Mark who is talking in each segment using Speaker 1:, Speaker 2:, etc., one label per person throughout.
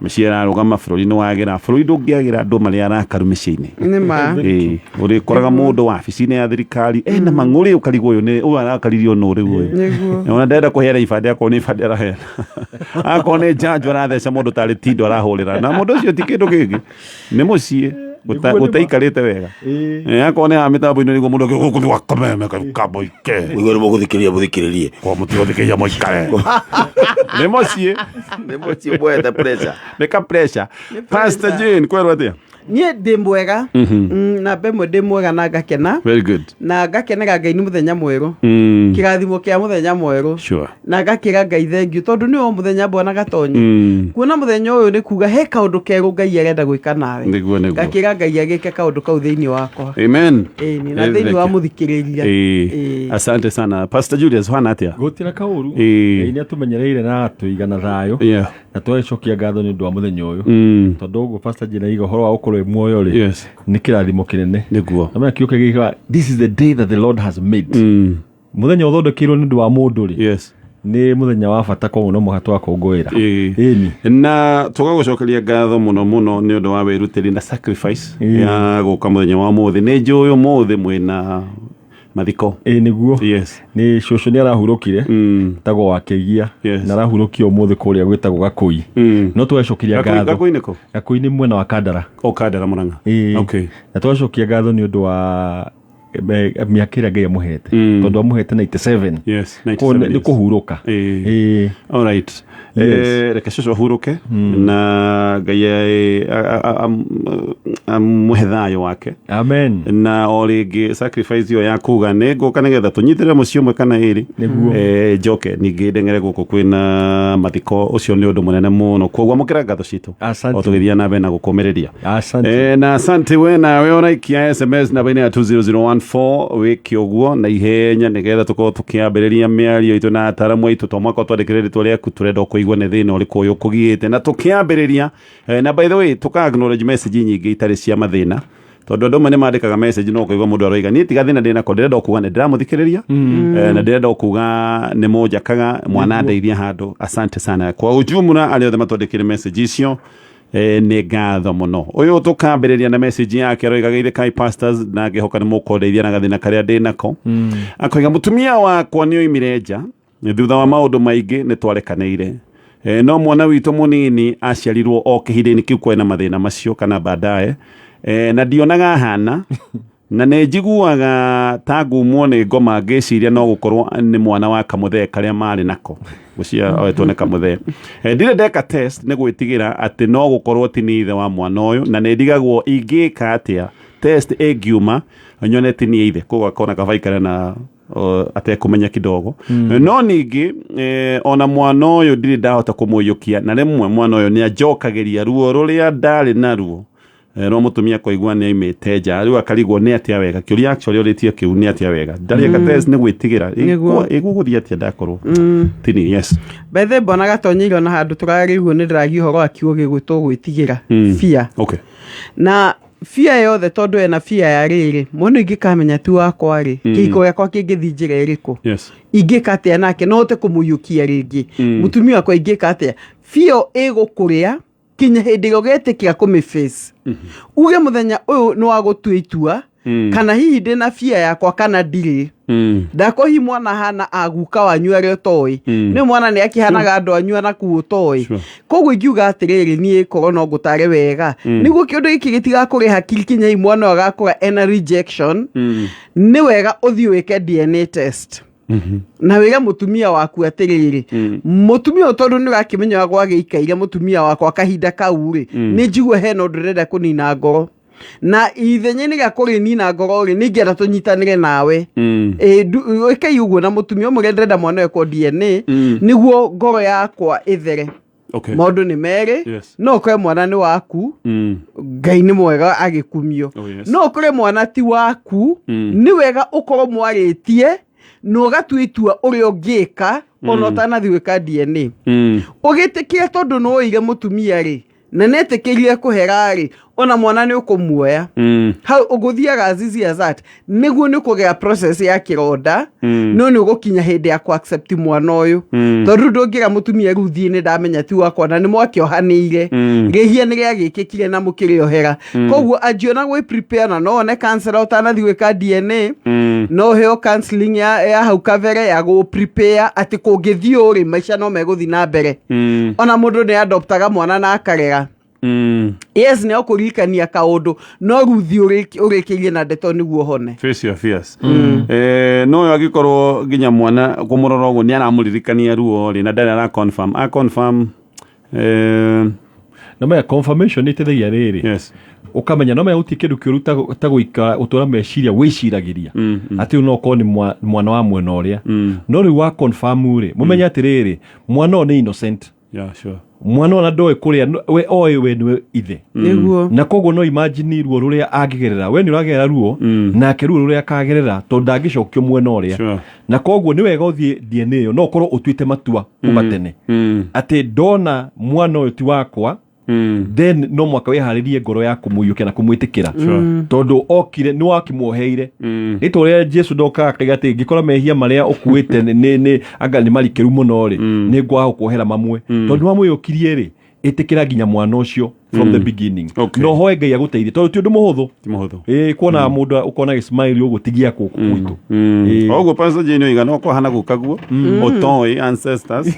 Speaker 1: Mĩciĩ ĩrarũgama, bũrũri nĩ wagĩra. Bũrũri ndũngĩagĩra andũ marĩ arakaru mĩciĩ-inĩ.
Speaker 2: Nĩ ma.
Speaker 1: Ĩĩ, ũrĩkoraga mũndũ wabici-inĩ ya thirikari ena mang'ũrĩ, ũkarigwo ũyũ nĩ ũyũ arakaririo nũ rĩu ũyũ. Ona ndenda kũheana ibandĩ, akorwo nĩ ibandĩ araheana, akorwo nĩ njanjo aratheca mũndũ tarĩ tindo arahũrĩra, na mũndũ ũcio ti kĩndũ kĩngĩ, nĩ mũciĩ
Speaker 3: Nĩguo nĩ ma.
Speaker 1: Gũtaikarĩte wega. Akorwo nĩ haha mĩtambo-inĩ nĩguo mũndũ gũkũ gwakameme kamũike.
Speaker 4: Ũiguo nĩ mũgũthikĩrĩria mũthikĩrĩrie.
Speaker 1: Kwa mũtigũthikĩrĩria mũikare, nĩ mũciĩ.
Speaker 4: Nĩ mũciĩ mwete pressure.
Speaker 1: Nĩ ka pressure. Pastor Jane, kwerwo atĩa?
Speaker 2: Niĩ ndĩ mwega. Namba ĩmwe ndĩ mwega na ngakena.
Speaker 1: Very good.
Speaker 2: Na ngakenera Ngai nĩ mũthenya mwerũ. Kĩrathimo kĩa mũthenya mwerũ. Na ngakĩra Ngai thengiũ tondũ nĩ o mũthenya mbona gatonyi. Kuona mũthenya ũyũ nĩ kuga he kaũndũ kerũ Ngai arenda gwĩka nawe.
Speaker 1: Nĩguo, nĩguo.
Speaker 2: Ngakĩra Ngai agĩke kaũndũ kau thĩinĩ wakwa.
Speaker 1: Amen.
Speaker 2: Ĩni, na thĩinĩ wa mũthikĩrĩria. Ĩĩ.
Speaker 1: Asante sana. Pastor Julius, hana atĩa?
Speaker 3: Gũtirĩ kaũru. Ngai nĩ atũmenyereire na atũiga na thayũ. Na tũgagĩcokia ngatho nĩ ũndũ wa mũthenya ũyũ. Tondũ ũguo Pastor Jane aiga ũhoro wa gũkorwo wĩ muoyo rĩ, nĩ kĩrathimo kĩnene. Na mena kiugo kĩngĩ, "This is the day that the Lord has made." Mũthenya ũthondekeirwo nĩ ũndũ wa mũndũ rĩ, nĩ mũthenya wa bata, koguo no mũhaka twakũngũĩra. Ĩni.
Speaker 1: Na tũgagũcokeria ngatho mũno mũno nĩ ũndũ wa wĩrutĩri na sacrifice ya gũka mũthenya wa mũthĩ. Nĩ njũĩ ũmũthĩ mwĩna mathiko.
Speaker 3: Ĩ nĩguo. Nĩ cũcũ nĩ arahurũkire. Tagwo wa Kĩgia. Na arahurũkio ũmũthĩ kũrĩa gwĩtagwo Gakũi. No tũgacokeria ngatho.
Speaker 1: Gakũi nĩkũ?
Speaker 3: Gakũi nĩ mwena wa Kandara.
Speaker 1: O Kandara, Mũrang'a?
Speaker 3: Ĩĩ. Na tũgacokia ngatho nĩ ũndũ wa mĩaka ĩrĩa Ngai amũhete. Tondũ amũhete 97.
Speaker 1: Yes,
Speaker 3: Koguo
Speaker 1: 97
Speaker 3: nĩ
Speaker 1: years.
Speaker 3: kũhurũka.
Speaker 1: Ĩĩ. All right. Reke cũcũ ahurũke na Ngai amũhe thayũ wake.
Speaker 3: Amen.
Speaker 1: Na o rĩngĩ sacrifice ĩyo ya kuga nĩ ngũka nĩgetha tũnyitĩrĩre mũciĩ ũmwe kana ĩrĩ. Njoke ningĩ ndeng'ere gũkũ kwĩna mathiko, ũcio nĩ ũndũ mũnene mũno, koguo amũkĩra ngatho citũ.
Speaker 3: Asante.
Speaker 1: O tũgĩthiĩ na mbere na gũkũmĩrĩria.
Speaker 3: Asante.
Speaker 1: Na asante we nawe ũraikia SMS namba-inĩ ya 20014, wĩke ũguo na ihenya nĩgetha tũkorwo tũkĩambĩrĩria mĩario itũ na ataramu aitũ. To mwaka ũtwandĩkĩre rĩtwa rĩaku, tũrenda kũigua nĩ thĩna ũrĩkũ ũyũ ũkũgiĩte na tũkĩambĩrĩria. Na by the way, tũka acknowledge message nyingĩ itarĩ cia mathĩna, tondũ andũ amwe nĩ mandĩkaga message no ũkaigua mũndũ aroiga, "Niĩ tiga thĩna ndĩ nako, ndĩrenda o kuga nĩ ndĩramũthikĩrĩria, na ndĩrenda o kuga nĩ mũnjakaga mwana, ndeithia handũ." Asante sana kwa ujumla arĩa othe matwandĩkĩre message icio. Nĩ ngatho mũno. Ũyũ tũkambĩrĩria na message yake aroiga, "Geithĩkai pastors, na ngĩhoka nĩ mũkũndeithia na gathĩna karĩa ndĩ nako." Akoiga, "Mũtumia wakwa nĩ oimire nja thutha wa maũndũ maingĩ, nĩ twarekanĩire. No mwana witũ mũnini aciarirwo o kĩhinda-inĩ kĩu kwarĩ na mathĩna macio kana baadaye. Na ndionaga hana na nĩ njiguaga ta ngumwo nĩ ngoma ngĩciria no gũkorwo nĩ mwana wa kamũthee karĩa marĩ nako." Gũcia oetwo nĩ kamũthee. "Ndirĩ ndeka test nĩ gwĩtigĩra atĩ no gũkorwo ti nĩ ithe wa mwana ũyũ, na nĩ ndigagwo ingĩka atĩa test ĩngiuma nyone ti niĩ ithe." Koguo akona kaba aikare na atekũmenya kidogo. No ningĩ ona mwana ũyũ ndirĩ ndahota kũmũiyũkia, na rĩmwe mwana ũyũ nĩ anjokagĩria ruo rũrĩa ndarĩ naruo rwa mũtumia kũigua nĩ aimĩte nja. Rĩu akarigwo nĩ atĩa wega. Kĩũria actually ũrĩtie kĩu nĩ atĩa wega, ndarĩ test nĩ gwĩtigĩra. Ĩgũgũthiĩ atĩa ndakorwo tini? Yes.
Speaker 2: Bethe mbona gatonyeirwo na handũ tũrarĩguo nĩ ndĩragia ũhoro wa kiugo gĩgwĩtwo gwĩtigĩra, fear. Na fear yothe, tondũ ena fear ya rĩrĩ, mwana ingĩkamenya ti wakwa rĩ, kĩhiko gĩakwa kĩngĩthiĩ njĩra ĩrĩkũ? Ingĩka atĩa nake? No hote kũmũiyũkia rĩngĩ mũtumia wakwa? Ingĩka atĩa? Fear ĩgũkũrĩa kinya hĩndĩ ĩrĩa ũgetĩkĩra kũmĩ face, uge mũthenya ũyũ nĩ wa gũtua itua, kana hihi ndĩna fear yakwa kana ndirĩ. Ndakwa hihi mwana hana aguka wanyu arĩa ũtoĩ. Nĩ mwana nĩ akĩhanaga andũ anyu anaku ũtoĩ. Koguo ingiuga atĩrĩrĩ, niĩ korwo no ngũtare wega nĩguo kĩũndũ gĩkĩ gĩtigakũrĩ hakiri kinya hihi mwana ũyũ agakũra ena rejection, nĩ wega ũthiĩ wĩke DNA test na wĩre mũtumia waku atĩrĩrĩ, mũtumia ũyũ, tondũ nĩ ũrakĩmenya ũrĩa gwagĩikaire mũtumia wakwa kahinda kau rĩ, nĩ njigua hena ũndũ ndĩrenda kũnina ngoro, na ithenya-inĩ rĩa kũrĩnina ngoro rĩ, nĩ ingĩenda tũnyitanĩre nawe. Ĩ, ĩkai ũguo na mũtumia ũmwe, ndĩrenda mwana ekwo DNA nĩguo ngoro yakwa ĩthere. Maũndũ nĩ merĩ. No ũkore mwana nĩ waku. Ngai nĩ mwega agĩkumio.
Speaker 1: Oh, yes.
Speaker 2: No ũkore mwana ti waku. Nĩ wega ũkorwo mwarĩtie na ũgatua itua ũrĩa ũngĩka ona ũtanathiĩ gwĩka DNA. Ũgĩtĩkĩre, tondũ nĩ woire mũtumia rĩ. Na nĩetĩkĩrire kũhera rĩ, ona mwana nĩ ũkũmuoya. Hau ũgũthiaga as easy as that, nĩguo nĩ ũkũgĩa process ya kĩronda. No nĩ ũgũkinya hĩndĩ ya kũ accept mwana ũyũ, tondũ ndũngĩra mũtumia rĩu thiĩ, nĩ ndamenya ti wakwa, na nĩ mwakĩohanĩire. Rĩhia nĩ rĩagĩkĩkire na mũkĩrĩohera. Koguo anjiona gwĩ prepare, na no one counselor ũtanathiĩ gwĩka DNA. No ũheo counseling ya hau kabere ya gũ prepare atĩ kũngĩthiĩ ũrĩ maica no megũthiĩ na mbere. Ona mũndũ nĩ adoptaga mwana na akarera. Yes, nĩ ũkũririkania kaũndũ, no rĩu thiĩ ũrĩkĩrie na ndeto nĩguo ũhone.
Speaker 1: Face your fears. No yo angĩkorwo nginya mwana kũmũrora ũguo nĩ aramũririkania ruo rĩ, na ndarĩ ara confirm, a confirm
Speaker 3: No menya confirmation nĩ ĩteithagia rĩrĩ. Ũkamenya, no menya gũtirĩ kĩndũ kĩũru ta gũikara ũtũra meciria wĩciragĩria atĩ ũyũ no ũkorwo nĩ mwana wa mwena ũrĩa. No rĩu wa confirm rĩ, mũmenye atĩrĩrĩ, mwana ũyũ nĩ innocent. Mwana ona ndoĩ kũrĩa we oĩ we nĩwe ithe. Na koguo no imagine ruo rũrĩa angĩgerera, we nĩ ũragerera ruo, nake ruo rũrĩa akagerera, tondũ ndangĩcokio mwena ũrĩa. Na koguo nĩ wega ũthiĩ DNA ĩyo, no ũkorwo ũtuĩte matua kuma tene atĩ ndona mwana ũyũ ti wakwa, then no mwaka wĩharĩrie ngoro ya kũmũiyũkia na kũmwĩtĩkĩra, tondũ okire nĩ wakĩmuoheire. Rĩtwa rĩa Jesu ndokaga akaiga atĩ ngĩkora mehia marĩa ũkuĩte nĩ anga nĩ marikĩru mũno rĩ, nĩ ngwaga gũkuohera mamwe. Tondũ wamũiyũkirie rĩ, ĩtĩkĩra nginya mwana ũcio from the beginning. No hoe Ngai agũteithie, tondũ ti ũndũ mũhũthũ.
Speaker 1: Ti mũhũthũ.
Speaker 3: Ĩĩ, kuona mũndũ ũkona gĩsmile ũgũtigia gũkũ gwitũ. Ĩĩ.
Speaker 1: Oguo Pastor Jane oiga no kũhana gũkaguo ũtoĩ ancestors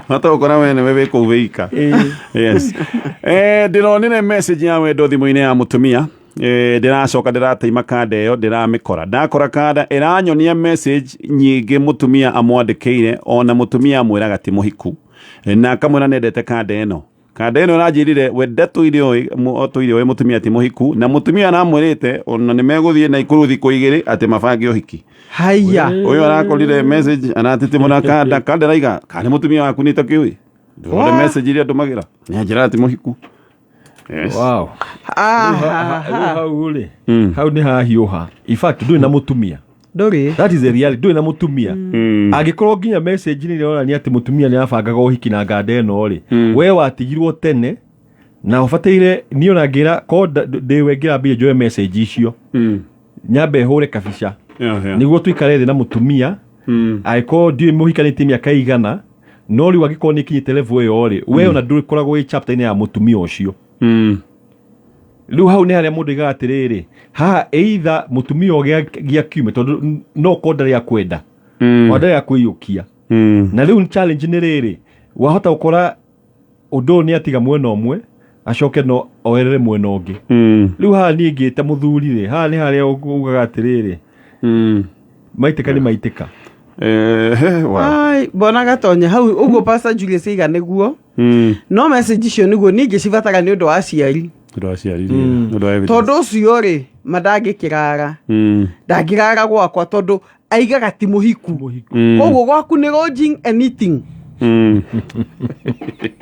Speaker 1: hata ũkora we nĩwe wĩ kũu wĩika. Yes, ndĩronire message ya wendo thimũ-inĩ ya mũtumia. Ndĩracoka ndĩrateima kanda ĩyo, ndĩramĩkora, ndakora kanda ĩranyonia message nyingĩ mũtumia amwandĩkĩire, ona mũtumia amwĩraga ti mũhiku. Na akamwĩra nendete kanda ĩno. Kanda ĩno ĩranjĩrire we ndatũire ũĩ atũire ũĩ mũtumia ti mũhiku, na mũtumia aramwĩrĩte ona nĩ megũthiĩ Naikuru thikũ 2 atĩ mabange ũhiki.
Speaker 2: Haya.
Speaker 1: Ũyũ arakorire message aratitimũra kanda, kanda ĩraiga kana nĩ mũtumia waku nĩ takĩũĩ ndũrore message iria ndũmagĩra, nĩ anjĩraga ti mũhiku. Yes.
Speaker 3: Wow. Rĩu hau rĩ, hau nĩ hahiũha. In fact ndũrĩ na mũtumia.
Speaker 2: Ndũrĩ.
Speaker 3: That is a reality, ndũrĩ na mũtumia. Angĩkorwo nginya message nĩ ĩronania atĩ mũtumia nĩ arabangaga ũhiki na nganda ĩno rĩ, we watigirwo tene na ũbataire niĩ ona ngĩra korwo ndĩwe ngĩrambia njoe message icio, nyambe hũre kabica nĩguo tũikare thĩ na mũtumia. Angĩkorwo ndiũĩ mũhikanĩtie mĩaka igana, no rĩu angĩkorwo nĩ ikinyĩte level ĩyo rĩ, we ona ndũkoragwo wĩ chapter-inĩ ya mũtumia ũcio. Rĩu hau nĩ harĩa mũndũ aigaga atĩrĩrĩ, haha either mũtumia ũyũ gĩa kiume, tondũ no ũkorwo ndarĩ akwenda, ona ndarĩ akwĩiyũkia. Na rĩu challenge nĩ rĩrĩ, wahota gũkora ũndũ ũyũ nĩ atiga mwena ũmwe, acoke no oerere mwena ũngĩ. Rĩu haha niĩ ngĩte mũthuri rĩ, haha nĩ harĩa ugaga atĩrĩrĩ, maitĩka nĩ maitĩka.
Speaker 1: Wow.
Speaker 2: Ai, mbona gatonya hau ũguo Pastor Julius aiga nĩguo. No message icio nĩguo ningĩ cibatara nĩ ũndũ wa aciari.
Speaker 1: Ũndũ wa aciari rĩ, ũndũ wa evidence.
Speaker 2: Tondũ ũcio rĩ, ma ndangĩkĩrara. Ndangĩrara gwakwa tondũ aigaga ti mũhiku. Koguo gwaku nĩ lodging and eating.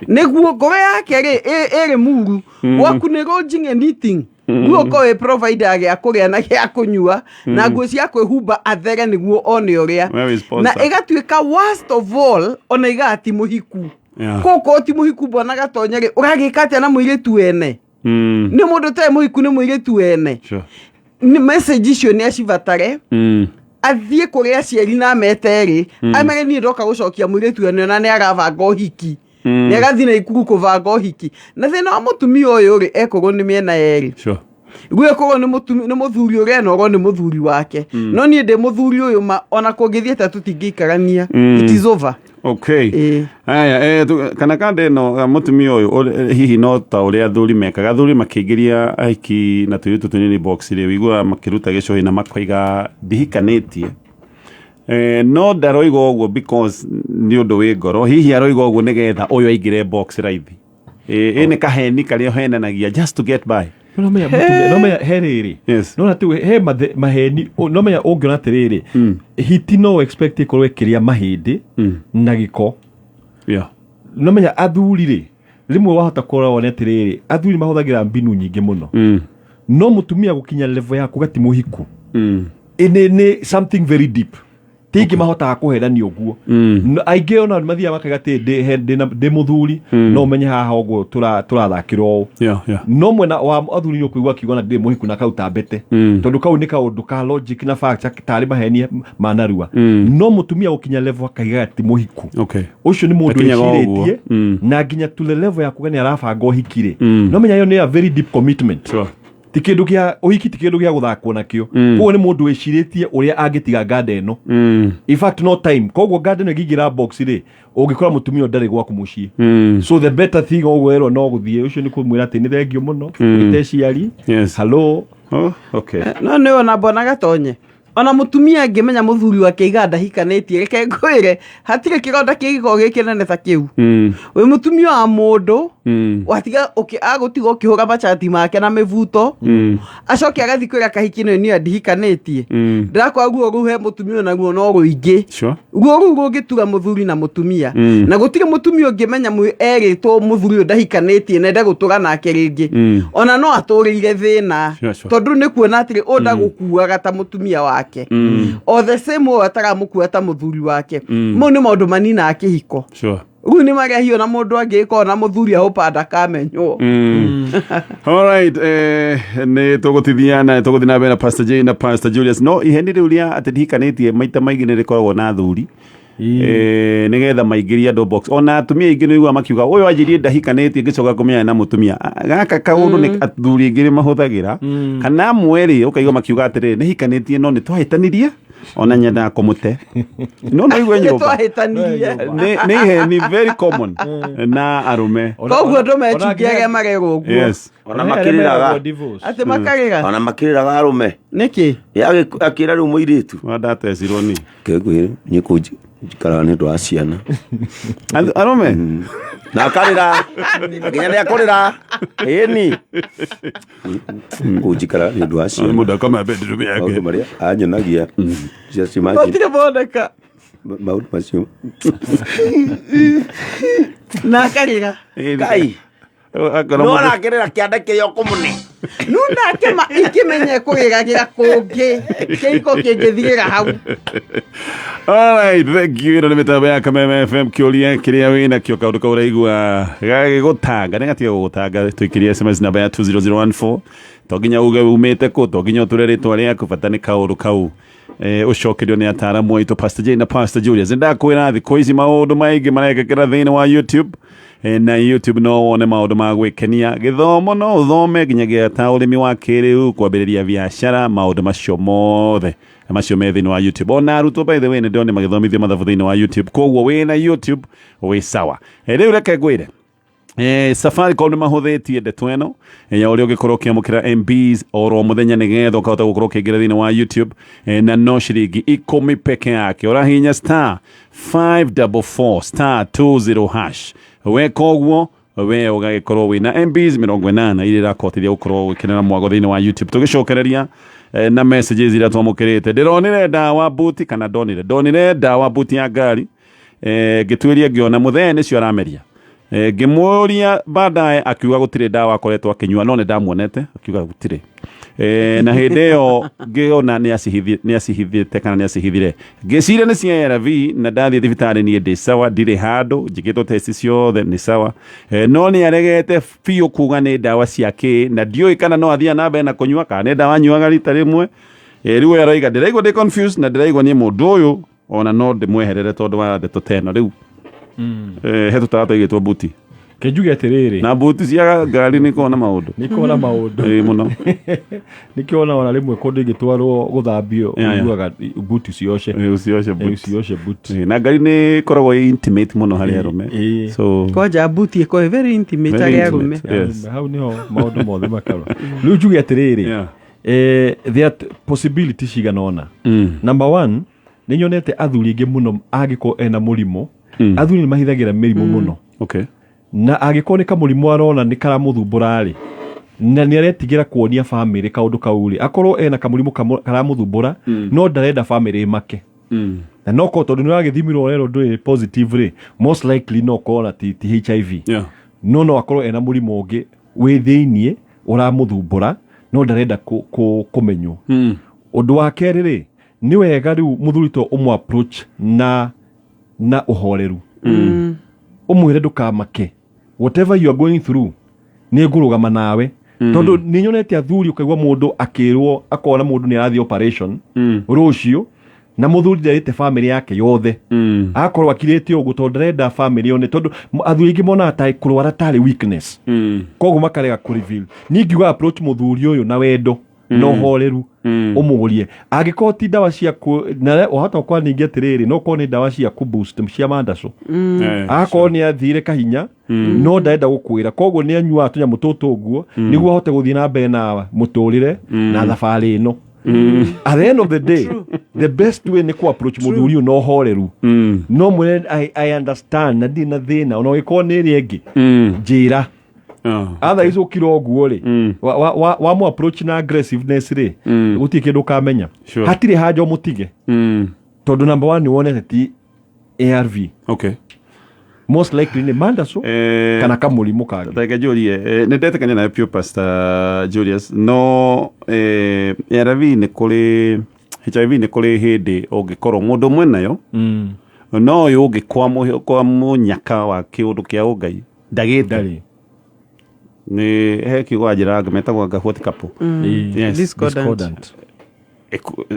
Speaker 2: Nĩguo ngoro yake rĩ ĩrĩ muru. Gwaku nĩ lodging and eating. Rĩu ũkorwo wĩ provider gĩa kũrĩa na gĩa kũnyua na nguo cia kwĩhumba athere nĩguo one ũrĩa.
Speaker 1: Wewe sponsor.
Speaker 2: Na ĩgatuĩka worst of all ona igaga ti mũhiku. Kũkũ ti mũhiku, mbona gatonya rĩ, ũragĩka atĩa na mũirĩtu wene? Nĩ mũndũ ũtarĩ mũhiku nĩ mũirĩtu wene. Nĩ message icio nĩ acibatare. Athiĩ kũrĩ aciari na amete rĩ, amere niĩ ndoka gũcokia mũirĩtu wene, ona nĩ arabanga ũhiki. Nĩ agathiĩ na ikuru kũbanga ũhiki. Na thĩna wa mũtumia ũyũ rĩ, ekũrwo nĩ mĩena yerĩ. Rĩu ĩkorwo nĩ mũthuri ũrĩa na ũrwo nĩ mũthuri wake. No niĩ ndĩ mũthuri ũyũ ma ona kũngĩthiĩ atĩa tũtingĩikarania. It is over.
Speaker 1: Okay. Aya, kana kanda ĩno mũtumia ũyũ hihi no ta ũrĩa athuri mekaga, athuri makĩingĩria ahiki na tũirĩtu tũnini box rĩ, ũiguaga makĩruta gĩcũhĩ na makoiga ndihikanĩtie. No ndaroiga ũguo because nĩ ũndũ wĩ ngoro, hihi aroiga ũguo nĩgetha ũyũ aingĩre box raithi. Ĩ nĩ kaheni karĩa ũhenanagia just to get by.
Speaker 3: No menya mũtumia, no menya he rĩrĩ. No na tu he maheni, no menya ũngĩona atĩrĩrĩ, hiti no expect ĩkorwo ĩkĩrĩa mahĩndĩ na gĩko. No menya athuri rĩ, rĩmwe wahota kũrora wone atĩrĩrĩ, athuri mahũthagĩra mbinu nyingĩ mũno. No mũtumia gũkinya level ya kuga ti mũhiku, nĩ something very deep. Ti aingĩ mahotaga kũhenania ũguo. Aingĩ ona mathiaga makaiga atĩ ndĩ mũthuri, no ũmenye haha ũguo tũrathakĩra ũũ. No mwena wa athuri nĩ ũkũigua akiuga na ndirĩ mũhiku na kau tambete, tondũ kau nĩ kaũndũ ka logic na fact tarĩ maheni ma narua. No mũtumia gũkinya level akaiga ti mũhiku, ũcio nĩ mũndũ
Speaker 1: Akinyaga ũguo.
Speaker 3: wĩcirĩtie na nginya to the level ya kuga nĩ arabanga ũhiki rĩ, no menya ĩyo nĩ a very deep commitment. Ti kĩndũ kĩa ũhiki, ti kĩndũ gĩa gũthakwo nakĩo. Koguo nĩ mũndũ wĩcirĩtie ũrĩa angĩtiga nganda ĩno. In fact, no time. Koguo nganda ĩno ĩngĩingĩra box rĩ, ũngĩkora mũtumia ũyũ ndarĩ gwaku mũciĩ. So the better thing ũguo erwo no gũthiĩ ũcio nĩ kũmwĩra atĩ nĩ thengio mũno, wĩte ciari. Hello.
Speaker 1: Oh, okay.
Speaker 2: No nĩ ona mbona gatonye, ona mũtumia angĩmenya mũthuri wake iga ndahikanĩtie, reke ngwĩre, hatirĩ kĩronda kĩngĩkorwo gĩ kĩnene ta kĩu. Wĩ mũtumia wa mũndũ, watiga agũtiga ũkĩhũra machati make na mĩbuto, acoke agathiĩ kwĩra kahiki nĩ niĩ ndihikanĩtie. Ndĩrakora ruo rũu he mũtumia ona ruo no rũingĩ. Ruo rũu rũngĩtura mũthuri na mũtumia. Na gũtirĩ mũtumia ũngĩmenya erĩtwo mũthuri ũyũ ndahikanĩtie na ende gũtũra nake rĩngĩ. Ona no atũrĩire thĩna. Tondũ nĩ kuona atĩrĩ, ũyũ ndagũkuaga ta mũtumia wake. O the same ũyũ ataramũkua ta mũthuri wake. Mau nĩ maũndũ maninaga kĩhiko. Rĩu nĩ marĩa hiyo na mũndũ angĩkorwo na mũthuri ahũpa ndakamenywo.
Speaker 1: Alright, nĩ tũgũtithia na tũgũthiĩ na mbere na Pastor Jane na Pastor Julius. No iheni rĩu rĩa atĩ ndihikanĩtie maita maingĩ nĩ rĩkoragwo na athuri. Nĩgetha maingĩrie andũ box. Ona atumia aingĩ nĩ ũiguaga makiuga ũyũ anjirie ndahikanĩtie ngĩcoka kũmenya na mũtumia. Gaka kaũndũ nĩ athuri aingĩ nĩ mahũthagĩra. Kana amwe rĩ ũkaigua makiuga atĩrĩrĩ nĩ hikanĩtie no nĩ twahĩtanirie ona nyendaga kũmũte. No no igue nyũmba.
Speaker 2: Nĩ twahĩtanirie.
Speaker 1: Nĩ iheni very common na arũme.
Speaker 2: Koguo andũ mecungie arĩa marerwo ũguo.
Speaker 4: Ona makĩrĩraga.
Speaker 2: Atĩ makarĩra.
Speaker 4: Ona makĩrĩraga arũme.
Speaker 2: Nĩkĩ?
Speaker 4: Ye akĩra rĩu mũirĩtu.
Speaker 1: Wa ndatecirwo ni.
Speaker 4: Kĩngwĩre, niĩ kũu njikaraga nĩ ũndũ wa ciana.
Speaker 1: Arũme?
Speaker 4: Na akarĩra. Nginya nĩ akũrĩra. Ĩni. Kũu njikaraga nĩ ũndũ wa ciana.
Speaker 1: Mũndũ akoma bedroom yake.
Speaker 4: Maũndũ marĩa anyonagia. Just imagine.
Speaker 2: Gũtirĩ moneka.
Speaker 4: Maũndũ macio.
Speaker 2: Na akarĩra.
Speaker 4: Ngai.
Speaker 1: Akorwo
Speaker 4: No
Speaker 1: mũndũ-
Speaker 4: arakĩrĩra kĩanda kĩrĩa ũkũmũne.
Speaker 2: Nu nake ma ikĩmenye kũgĩragĩra kũngĩ. Kĩhiko kĩngĩthirĩra hau.
Speaker 1: All right, thank you. Ĩno nĩ mĩtambo ya Kameme FM. Kĩũria kĩrĩa wĩna kĩo kaũndũ kau ũraigua gagĩgũtanga nĩ gatiga gũgũtanga, tũikĩrie SMS namba ya 20014. To nginya uge umĩte kũ, to nginya ũtũre rĩtwa rĩaku, bata nĩ kaũndũ kau. Ũcokerio nĩ ataaramu aitũ Pastor Jane na Pastor Julius. Nĩndakwĩra thikũ ici maũndũ maingĩ marekĩkĩra thĩinĩ wa YouTube. Na YouTube no wone maũndũ ma gwĩkenia, gĩthomo no ũthome nginyagia ta ũrĩmi wa kĩrĩu, kwambĩrĩria biacara, maũndũ macio mothe macio me thĩinĩ wa YouTube. Ona arutwo, by the way, nĩ ndĩrona magĩthomithio mathabu thĩinĩ wa YouTube. Koguo wĩna YouTube wĩ sawa. Rĩu reke ngwĩre, Safaricom nĩ mahũthĩtie ndeto ĩno ya ũrĩa ũngĩkorwo ũkĩamũkĩra MBs oro mũthenya nĩgetha ũkahota gũkorwo ũkĩingĩra thĩinĩ wa YouTube, na no ciringi ikũmi peke yake. Ũrahihinya star five double four star two zero hash. Weka ũguo we ũgagĩkorwo wĩna MBs mĩrongo ĩnana iria irakũhotithia gũkorwo ũgĩkenera mwago thĩinĩ wa YouTube. Tũgĩcokereria, na messages iria twamũkĩrĩte, ndĩronire ndawa buti kana ndonire ndawa buti ya ngari, ngĩtuĩria ngĩona mũthee nĩcio arameria. Ngĩmũria baadaye akiuga gũtirĩ ndawa akoretwo akĩnyua, no nĩ ndamuonete akiuga gũtirĩ. Na hĩndĩ ĩyo ngĩona nĩ acihithĩte kana nĩ acihithire, ngĩciria nĩ cia ARV, na ndathiĩ thibitarĩ niĩ ndĩ sawa, ndirĩ handũ njĩkĩtwo test ciothe nĩ sawa. No nĩ aregete biũ kuga nĩ ndawa cia kĩ, na ndiũĩ kana no athiĩ na mbere na kũnyua kana nĩ ndawa anyuaga rita rĩmwe. Rĩu we aroiga ndĩraigua ndĩ confused na ndĩraigua niĩ mũndũ ũyũ ona no ndĩmweherere tondũ wa ndeto ta ĩno. Rĩu he tũtawa twaigĩtwo buti.
Speaker 3: Kĩnjuge atĩrĩrĩ,
Speaker 1: na buti cia ngari nĩ ikoragwo na maũndũ.
Speaker 3: Nĩ ikoragwo na maũndũ.
Speaker 1: Ĩĩ, mũno.
Speaker 3: Nĩkĩo ona rĩmwe kũndũ ingĩtwarwo gũthambio, ũiguaga buti cioce.
Speaker 1: Ĩĩ, ũcioce buti.
Speaker 3: Ũcioce buti.
Speaker 1: Ĩĩ, na ngari nĩ ĩkoragwo ĩ intimate mũno harĩ arũme. So
Speaker 2: kwanja buti ĩkoragwo ĩ very intimate
Speaker 1: Very
Speaker 2: harĩ arũme.
Speaker 1: intimate. Yes.
Speaker 3: Hau nĩho maũndũ mothe makarwo. Rĩu njuge atĩrĩrĩ, there are possibility cigana ũna. Number one, nĩ nyonete athuri aingĩ mũno angĩkorwo ena mũrimũ, athuri nĩ mahithagĩra mĩrimũ mũno. Na angĩkorwo nĩ kamũrimũ arona nĩ karamũthumbũra rĩ, na nĩ aretigĩra kuonia famĩlĩ kaũndũ kau rĩ, akorwo ena kamũrimũ karamũthumbũra, no ndarenda famĩlĩ ĩmake. Na no korwo tondũ nĩ ũragĩthimirwo ũrerwo ndũrĩ positive rĩ, most likely no korwo na ti HIV. No no akorwo ena mũrimũ ũngĩ wĩ thĩiniĩ ũramũthumbũra no ndarenda kũmenywo. Ũndũ wa kerĩ rĩ, Nĩ wega rĩu mũthuri to ũmũ approach na ũhoreru, ũmwĩre ndũkamake, whatever you are going through, nĩ ngũrũgama nawe, tondũ nĩ nyonete athuri, ũkaigua mũndũ akĩrwo, akona mũndũ nĩ arathiĩ operation rũciũ na mũthuri nderĩte family yake yothe, agakorwo akirĩte ũguo tondũ ndarenda family yone, tondũ athuri aingĩ monaga ta kũrwara tarĩ weakness, koguo makarega kũ reveal. Niĩ ngiuga approach mũthuri ũyũ na wendo na ũhoreru, ũmũrie angĩkorwo ti ndawa cia na wahota gũkorwo ningĩ atĩrĩrĩ, no korwo nĩ ndawa cia kũ boost cia mandaco, agakorwo nĩ athire kahinya no ndarenda gũkwĩra, koguo nĩ anyuaga tũnyamũ tũtũ ũguo nĩguo ahote gũthiĩ na mbere na mũtũrĩre na thabarĩ ĩno. At the end of the day, the best way nĩ kũ approach mũthuri ũyũ na ũhoreru, no mwĩre, I understand na ndirĩ na thĩna, ona ũgĩkorwo nĩ ĩrĩa ĩngĩ, njĩra." Otherwise ũkira ũguo rĩ, wa mũ approach na aggressiveness rĩ, gũtirĩ kĩndũ ũkamenya. Hatirĩ haja ũmũtige, tondũ number one, nĩ wonete ti ARV, most likely nĩ mandaco kana kamũrimũ kangĩ.
Speaker 1: Reke njũrie, nĩ ndetĩkania nawe piũ, Pastor Julius, no ARV nĩ kũrĩ, HIV nĩ kũrĩ hĩndĩ ũngĩkorwo mũndũ ũmwe nayo, no ũyũ ũngĩ kwa mũnyaka wa kĩũndũ kĩa ũngai ndagĩte.
Speaker 3: Ndarĩ.
Speaker 1: Nĩ he kiugo anjĩraga metagwo anga what couple. Yes.
Speaker 2: Discordant.
Speaker 3: Discordant.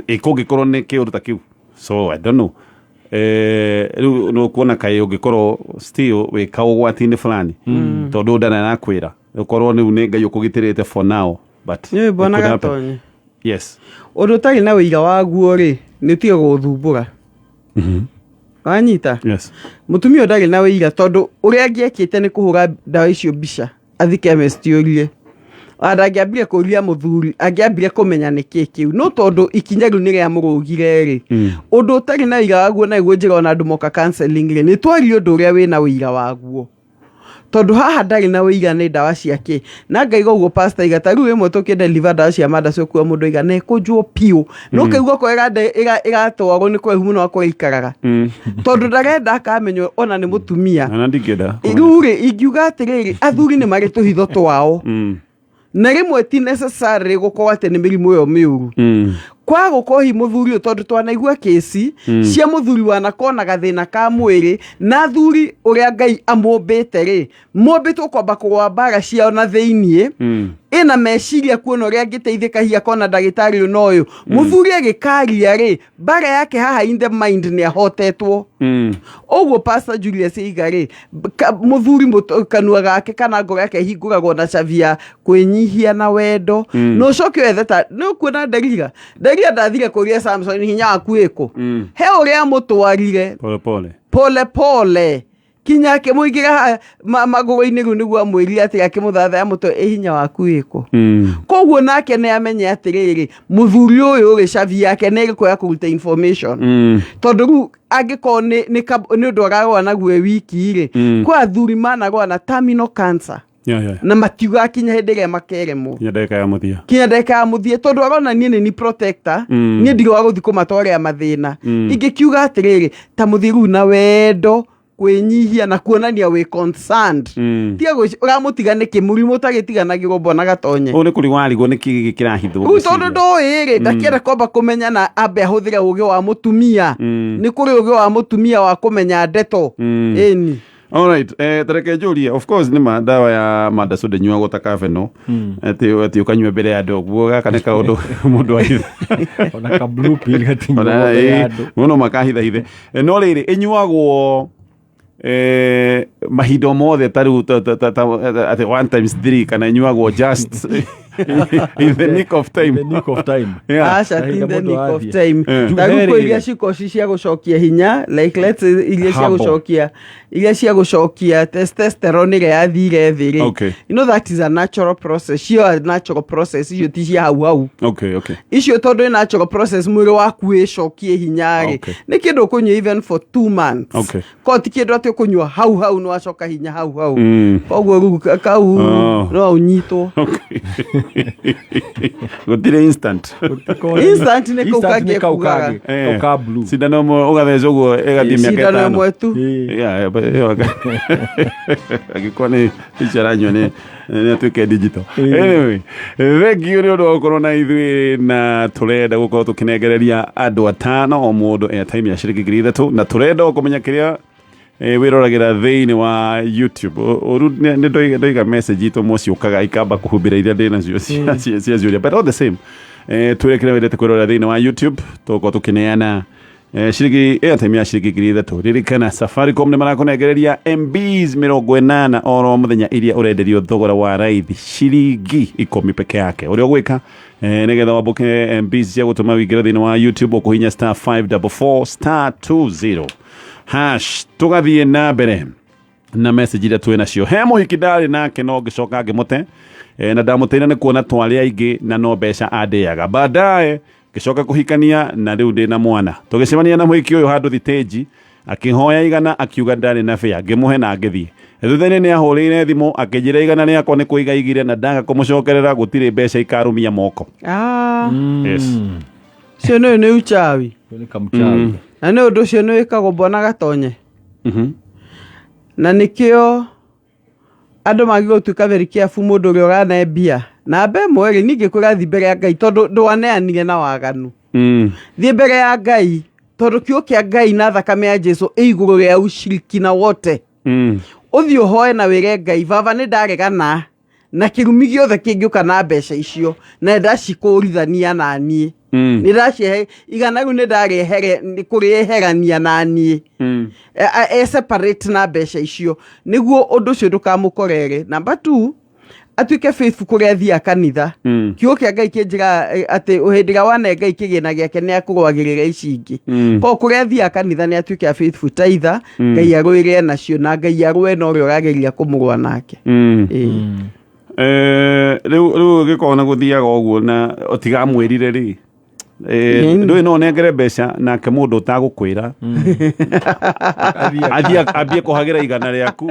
Speaker 1: Kũngĩkorwo nĩ kĩũndũ ta kĩu, so I don't know, rĩu nĩ ũkuona kaĩ ũngĩkorwo still wĩ kaũgwati-inĩ fulani, tondũ ndarĩ arakwĩra, ũkorwo rĩu nĩ Ngai ũkũgitĩrĩte for now, but
Speaker 2: Nĩ
Speaker 1: it
Speaker 2: bwana
Speaker 1: could happen.
Speaker 2: Gatonye.
Speaker 1: Yes.
Speaker 2: Ũndũ ũtarĩ na ũira waguo rĩ, nĩ ũtige gũthumbũra. Wanyita?
Speaker 1: Yes.
Speaker 2: Mũtumia ũyũ ndarĩ na ũira, tondũ ũrĩa angĩekĩte nĩ kũhũra ndawa icio mbica, athi chemist ũrie. Ona ndangĩambire kũria mũthuri, angĩambire kũmenya nĩkĩ kĩu, no tondũ ikinya rĩu nĩ rĩamũrũgire rĩ, ũndũ ũtarĩ na ũira waguo, na nĩguo njĩra ona andũ moka counseling rĩ, nĩ twarie ũndũ ũrĩa wĩna ũira waguo, tondũ haha ndarĩ na ũira nĩ ndawa ciake. Na ngaigua ũguo pastor iga, ta rĩu rĩmwe tũkĩdeliver ndawa cia mandaci, ũkuo mũndũ aiga na ĩkũnjwo piũ, no kaigua ko ĩratwarwo nĩ kũraihu mũno akorwo ĩikaraga, tondũ ndarenda akamenywo ona nĩ mũtumia.
Speaker 1: Ona ndingĩenda.
Speaker 2: Rĩu rĩ, ingiuga atĩrĩrĩ, athuri nĩ marĩ tũhitho twao, na rĩmwe ti necessary gũkorwo atĩ nĩ mĩrimũ ĩyo mĩũru, kwaga gũkorwo hi mũthuri ũyũ, tondũ twanaigua kĩci cia mũthuri wanakona gathĩna ka mwĩrĩ, na athuri ũrĩa Ngai amũmbĩte rĩ, mombĩtwo kwamba kũrũa mbara ciao na thĩiniĩ, ĩna meciria kuona ũrĩa angĩteithĩka, hihi akona ndagĩtarĩ ũyũ na ũyũ. Mũthuri agĩkaria rĩ, mbara yake haha in the mind nĩ ahotetwo. Ũguo Pastor Julius Iga rĩ, mũthuri kanua gake kana ngoro yake ĩhingũragwo na cabi ya kwĩnyihia na wendo, na ũcoke wethe ta nĩ ũkuona Delila. Delila ndathire kũria Samson, "Hinya waku ĩkũ?" He ũrĩa amũtwarire.
Speaker 1: Pole pole.
Speaker 2: Pole pole kinya akĩmũingĩra magũrũ-inĩ. Rĩu nĩguo amwĩrire atĩ, akĩmũthathaya mũtwe, "Ĩ hinya waku ĩkũ?" Koguo nake nĩ amenye atĩrĩrĩ, mũthuri ũyũ rĩ, cabi yake nĩ ĩrĩkũ ya kũruta information, tondũ rĩu angĩkorwo nĩ ũndũ ararũa naguo e wiki rĩ, kwĩ athuri manarũa na terminal cancer na matiugaga kinya hĩndĩ ĩrĩa makeremwo.
Speaker 1: Kinya ndagĩka ya mũthia.
Speaker 2: Kinya ndagĩka ya mũthia, tondũ arona niĩ nĩ ni protector, niĩ ndirĩ wa gũthiĩ kũmatwarĩra mathĩna. Ingĩkiuga atĩrĩrĩ, ta mũthiĩ rĩu na wendo, kwĩnyihia na kuonania wĩ concerned. Tiga ũramũtiga nĩkĩ? Mũrimũ ũtagĩtiganagĩrwo, mbona Gatonye.
Speaker 1: Ũũ nĩ kũrigwo warigwo nĩ kĩ gĩkĩ kĩrahithwo.
Speaker 2: Rĩu tondũ ndũĩ rĩ, ndakĩenda kwamba kũmenya na ambe ahũthĩre ũgĩ wa mũtumia. Nĩ kũrĩ ũgĩ wa mũtumia wa kũmenya ndeto. Ĩni.
Speaker 1: Alright, tareke njũrie, of course nĩ ma ndawa ya mandacu ndĩnyuagwo ta kabeno, atĩ ũkanyua mbere ya andũ ũguo, gaka nĩ kaũndũ mũndũ ahitha.
Speaker 3: Ona ka blue pill gatinyuagwo
Speaker 1: Ona,
Speaker 3: mbere ya andũ.
Speaker 1: Mũno makahithahithe. No rĩrĩ, ĩnyuagwo mahinda o mothe, ta rĩu atĩ one times three, kana ĩnyuagwo just in the nick of time?
Speaker 3: The nick of time.
Speaker 2: Aca, ti
Speaker 3: Kahinda
Speaker 2: the
Speaker 3: mũndũ
Speaker 2: nick of
Speaker 3: athiĩ.
Speaker 2: time. Ta rĩu
Speaker 3: He
Speaker 2: kwĩ iria
Speaker 3: rĩrĩ.
Speaker 2: cikoci cia gũcokia hinya, like let's say iria cia
Speaker 3: Herbal.
Speaker 2: gũcokia, iria cia gũcokia testosterone ĩrĩa yathire thĩ rĩ, you know that is a natural process. Cio a natural process, icio ti cia hau hau. Icio tondũ ĩ natural process, mwĩrĩ waku wĩcokie hinya rĩ, nĩ kĩndũ ũkũnyua even for 2 months. Ko ti kĩndũ atĩ ũkũnyua hau hau nĩ wacoka hinya hau hau. Koguo rĩu kau no ũnyitwo.
Speaker 1: Okay. Gũtirĩ instant.
Speaker 2: Instant nĩ kau
Speaker 3: Instant
Speaker 2: kangĩ
Speaker 3: nĩ kau
Speaker 2: ekugaga.
Speaker 3: kangĩ, kau ka blue.
Speaker 1: Cindano ĩmwe ũgathecwo ũguo ĩgathiĩ mĩaka
Speaker 2: Cindano
Speaker 1: ĩtano.
Speaker 2: ĩmwe tu.
Speaker 1: Yeah, but ĩyo angĩkorwo nĩ icio aranyua nĩ atuĩke digital. Anyway, thank you nĩ ũndũ wa gũkorwo na ithuĩ, na tũrenda gũkorwo tũkĩnengereria andũ atano o mũndũ airtime ya ciringi 3,000, na tũrenda o kũmenya kĩrĩa wĩroragĩra thĩinĩ wa YouTube. Ũru nĩ ndoiga message itũ mũciũkaga ikamba kũhumbĩra iria ndĩ nacio cia ciũria, but all the same, twĩre kĩrĩa wendete kwĩrorera thĩinĩ wa YouTube. Tũgũkorwo tũkĩneana ciringi airtime ya ciringi 3,000. Ririkana Safaricom nĩ marakũnengereria MBs 80 oro mũthenya iria ũrenderio thogora wa raithi ciringi 10 peke yake. Ũrĩa ũgwĩka nĩgetha wambũke MBs cia gũtũma wĩingĩre thĩinĩ wa YouTube, ũkũhinya *544*20#. Tũgathiĩ na mbere na message iria twĩ nacio. He mũhiki ndarĩ nake no ngĩcoka ngĩmũte, na ndamũteire nĩ kuona twarĩ aingĩ na no mbeca andĩaga. Baadaye ngĩcoka kũhikania na rĩu ndĩ na mwana. Tũgĩcemania na mũhiki ũyũ handũ thitĩnji, akĩhoya 100, akiuga ndarĩ na bĩa, ngĩmũhe na ngĩthiĩ. Thutha-inĩ nĩ ahũrĩire thimũ akĩnjĩra 100 rĩakwa nĩ kũigaigire, na ndaga kũmũcokerera gũtirĩ mbeca ikarũmia moko. Yes.
Speaker 2: Ũcio nĩ uchawi.
Speaker 3: Nĩ kamchawi.
Speaker 2: Na nĩ ũndũ ũcio nĩ wĩkagwo mbona gatonye. Na nĩkĩo andũ magĩrĩirwo gũtuĩka very careful mũndũ ũrĩa ũrane mbia. Namba ĩmwe rĩ, niĩ ngĩkwĩra thiĩ mbere ya Ngai tondũ ndwaneanire na waganu. Thiĩ mbere ya Ngai tondũ kiugo kĩa Ngai na thakame ya Jesu ĩ igũrũ rĩa ushirikina wote. Ũthiĩ ũhoe na wĩre Ngai, baba nĩ ndaregana na kĩrumi gĩothe kĩngĩũka na mbeca icio, na ndacikũrithania na niĩ. Nĩ ndaciehe 100 rĩu, nĩ ndarĩehere nĩ kũrĩeherania na niĩ. E separate na mbeca icio nĩguo ũndũ ũcio ndũkamũkorere. Number two, atuĩke faithful kũrĩa athiaga kanitha. Kiugo kĩa Ngai kĩnjĩraga atĩ hĩndĩ ĩrĩa wane Ngai kĩgĩna gĩake nĩ akũrũagĩrĩra ici ingĩ. Koguo kũrĩa athiaga kanitha nĩ atuĩke a faithful tither, Ngai arũĩre nacio na Ngai arũe na ũrĩa ũrageria kũmũrũa nake.
Speaker 1: Rĩu gĩkorwo na gũthiaga ũguo na ũtigamwĩrire rĩ, ndũĩ no ũnengere mbeca nake mũndũ ũtagũkwĩra athiĩ ambie kũhagĩra 100 rĩaku.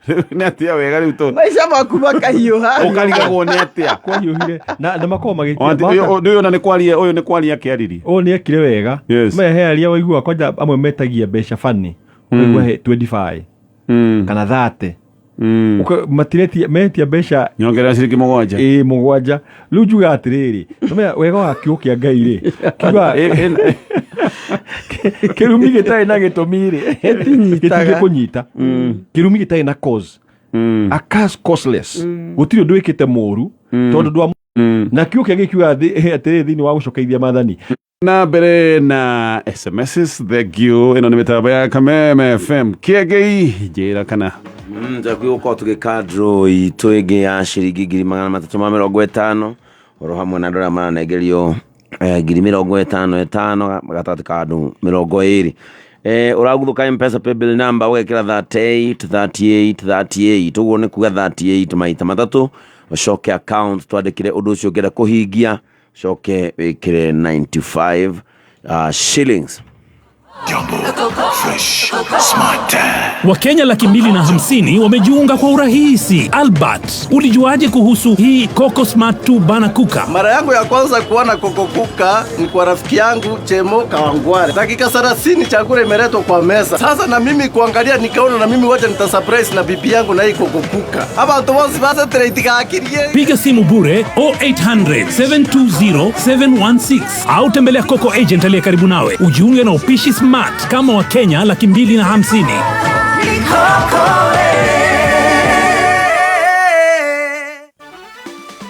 Speaker 1: Rĩu nĩ atĩa wega rĩu tũ
Speaker 2: Maica maku makahiũha.
Speaker 1: Ũkarigagwo nĩ atĩa.
Speaker 3: Kwahiũhire na makoragwo magĩtia.
Speaker 1: Ndũĩ ona nĩ kwaria, ũyũ nĩ kwaria akĩaririe.
Speaker 3: Ũyũ nĩ ekire wega. He aria waigua kwanja amwe metagia mbeca bani, ũkaigua he 25 kana 30. Matiretia metia mbeca
Speaker 1: nyongerera ciringi 7.
Speaker 3: Ĩ 7. Rĩu njuga atĩrĩrĩ, nĩmenya wega wa kiugo kĩa Ngai rĩ, kiuga kĩrumi gĩtarĩ na gĩtũmi rĩ,
Speaker 2: Gĩtinyitaga.
Speaker 3: gĩtingĩkũnyita. Kĩrumi gĩtarĩ na cause, a curse causeless, gũtirĩ ũndũ wĩkĩte mũru tondũ ndwa na kiugo kĩa Ngai kiuga atĩrĩrĩ thĩinĩ wa gũcokeithia maathani.
Speaker 1: Na mbere na SMSs, thank you. Ĩno nĩ mĩtambo ya Kameme FM. Kĩengei, njĩra kana
Speaker 4: Njakuĩ gũkorwo tũgĩka draw itũ ĩngĩ ya ciringi 350,000 oro hamwe na andũ arĩa maranengerio 50,000 ĩtano gatagatĩ ka andũ 20. Ũraguthũka M-Pesa paybill number ũgekĩra 38 38 38, ũguo nĩ kuga 38 maita matatũ, ũcoke account twandĩkĩre ũndũ ũcio ũngĩenda kũhingia, ũcoke wĩkĩre 95 shillings.
Speaker 5: Jambo Fresh Smart.
Speaker 6: Wakenya 250,000 wamejiunga kwa urahisi. Albert, ulijuaje kuhusu hii Coco Smart 2 Bana Cooker?
Speaker 7: Mara yangu ya kwanza kuona Coco Cooker ni kwa rafiki yangu Chemo Kawangware. Dakika 30 chakula imeletwa kwa meza. Sasa na mimi kuangalia nikaona na mimi wacha nita surprise na bibi yangu na hii Coco Cooker. Hapa watu wote basa trade.
Speaker 6: Piga simu bure 0800 720 716 au tembelea Coco agent aliye karibu nawe. Ujiunge na upishi smart kama wa Kenya 250,000.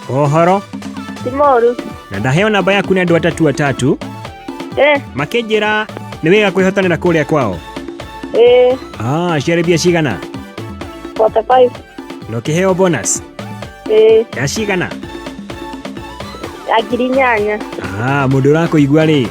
Speaker 8: Ũhoro?
Speaker 9: Ti moru.
Speaker 8: Na ndaheo namba yaku nĩ andũ atatũ atatu. Makĩnjĩra nĩ wega kwĩhotanĩra kũrĩa kwao. Ciarĩ mbia cigana?
Speaker 9: 45.
Speaker 8: Na ũkĩheo bonus? Ya cigana?
Speaker 9: Ya 8,000.
Speaker 8: Mũndũ ũrakũigua rĩ?